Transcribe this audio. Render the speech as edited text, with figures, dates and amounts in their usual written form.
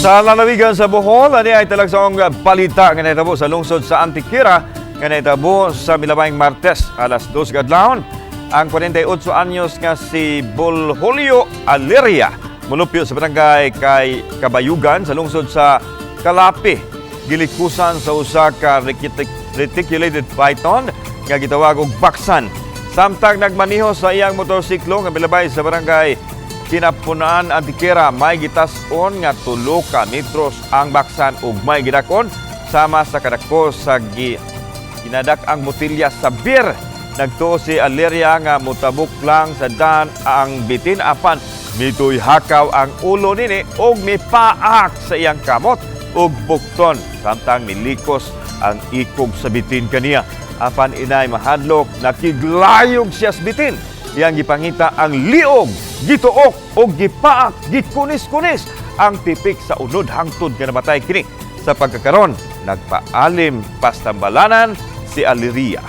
Sa lalawigan sa Bohol, ani ay talagsaong balita nga nahitabo sa lungsod sa Antiquera nga nahitabo sa milabayng Martes, alas 2 kadlawon. Ang 48 anyos nga si Bolholio Aleria, mulupyo sa barangay kay Kabayugan sa lungsod sa Calape, gilikusan sa usa ka reticulated python nga gitawag og baksan. Samtang nagmaniho sa iyang motorsiklo nga milabay sa barangay Kinapunaan, Antiquera, may gitas-on nga 3 ka metros ang baksan ug may gidakon sama sa kadako sa ginadak-ang botelya sa beer. Nagtuo si Aleria nga mutabok lang sa dan ang bitin, apan mitoy hakaw ang ulo nini ug mipaak sa iyang kamot ug bukton samtang milikos ang ikog sa bitin kaniya. Apan inay mahadlok, nakiglayog siya sa bitin. Iyang gipangita ang liog, gituok ug gipaak, gikunis-kunis ang tipik sa unod hangtod nga namatay kini. Sa pagkakaron, nagpaalim pasambalanan si Aleria.